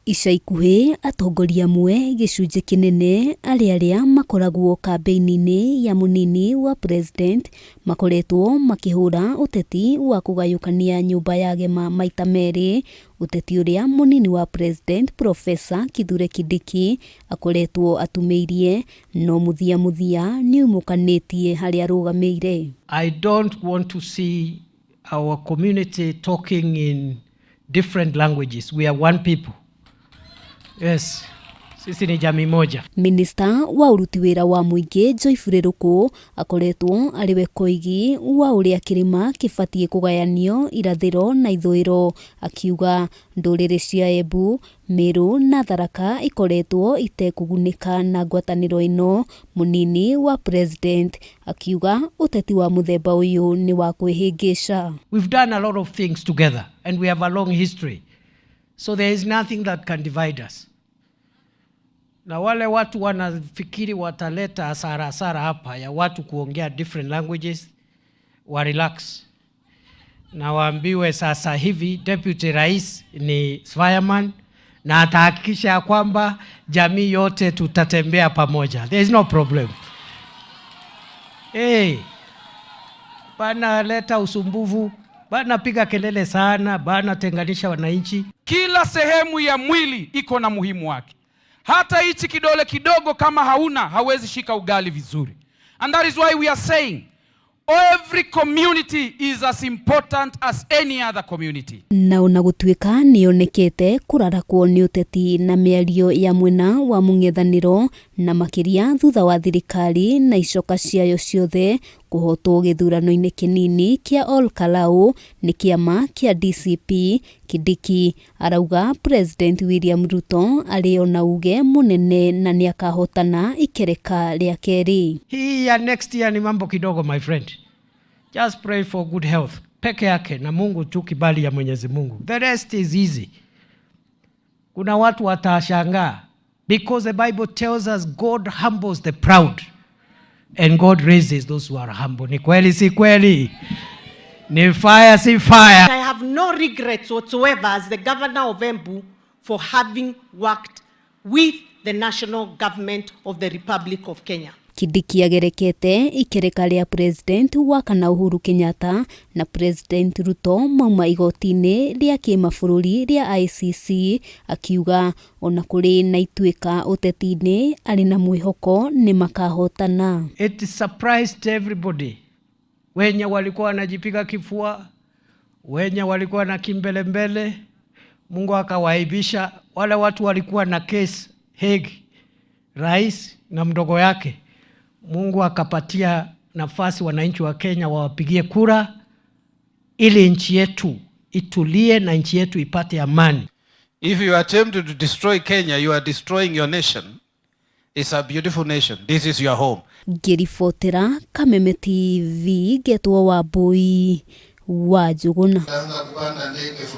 Ica ikuhĩ atongoria amwe gĩcunjĩ kĩnene arĩ arĩa makoragwo kambĩini-inĩ ya mũnini wa president makoretwo makĩhũra ũteti wa kũgayũkania nyũmba ya Gema maita merĩ, ũteti ũrĩa mũnini wa president Professor Kithure Kindiki akoretwo atumĩirie no mũthia mũthia nĩumũkanĩtie harĩa arũgamĩire. I don't want to see our community talking in different languages. We are one people. Yes. Sisi ni jamii moja. Minista wa ũruti wĩra wa mũingĩ Joyce Ruku akoretwo arĩ we koigi wa ũrĩa kĩrĩma kĩbatiĩ kũgayanio irathĩro na ithũĩro, akiuga ndũrĩrĩ cia Embu, Meru na Tharaka ikoretwo itekũgunĩka na ngwatanĩro ĩno. Mũnini wa president akiuga ũteti wa mũthemba ũyũ nĩ wa kwĩhĩngĩca. We've done a lot of things together and we have a long history. So there is nothing that can divide us. Na wale watu wanafikiri wataleta hasara hasara hapa ya watu kuongea different languages, wa relax na waambiwe sasa hivi deputy rais ni fireman na atahakikisha ya kwamba jamii yote tutatembea pamoja. There is no problem. Hey, bana leta usumbufu, bana piga kelele sana, bana tenganisha wananchi. Kila sehemu ya mwili iko na muhimu wake. Hata hichi kidole kidogo kama hauna, hawezi shika ugali vizuri. And that is why we are saying every community is as important as any other community. Na ona gũtuĩka nĩyonekete kũrarakwo nĩ ũteti na mĩario ya mwena wa mũng'ethanĩro na makĩria thutha wa thirikari na icoka ciayo ciothe kũhotwo gĩthurano-inĩ kĩnini kĩa Ol Kalou nĩ kĩama kĩa DCP, Kindiki arauga President William Ruto arĩ ona uge mũnene na nĩakahotana ikereka rĩa kerĩ. Hii ya next year ni mambo kidogo, my friend. Just pray for good health peke yake na Mungu tu, kibali ya Mwenyezi Mungu. The rest is easy. Kuna watu watashangaa because the Bible tells us God humbles the proud and God raises those who are humble. Ni kweli si kweli? Ni fire si fire? I have no regrets whatsoever as the governor of Embu for having worked with the national government of the Republic of Kenya. Kindiki agerekete ikereka rĩa president wa kana Uhuru Kenyatta na President Ruto mauma igoti-inĩ rĩa kĩmabũrũri rĩa ICC, akiuga ona kũrĩ na ituĩka ũteti-inĩ arĩ na mwĩhoko nĩmakahotana. It surprised everybody. Wenye walikuwa wanajipiga kifua, wenye walikuwa na kimbelembele, Mungu akawaibisha. Wale watu walikuwa na case Hague, rais na mdogo yake, Mungu akapatia nafasi wananchi wa Kenya wawapigie kura ili nchi yetu itulie na nchi yetu ipate amani. If you attempt to destroy Kenya, you are destroying your nation. It's a beautiful nation. This is your home. Ngĩribotera Kameme TV ngetwo Wambui wa Njũgũna. Anza kupanda ndege.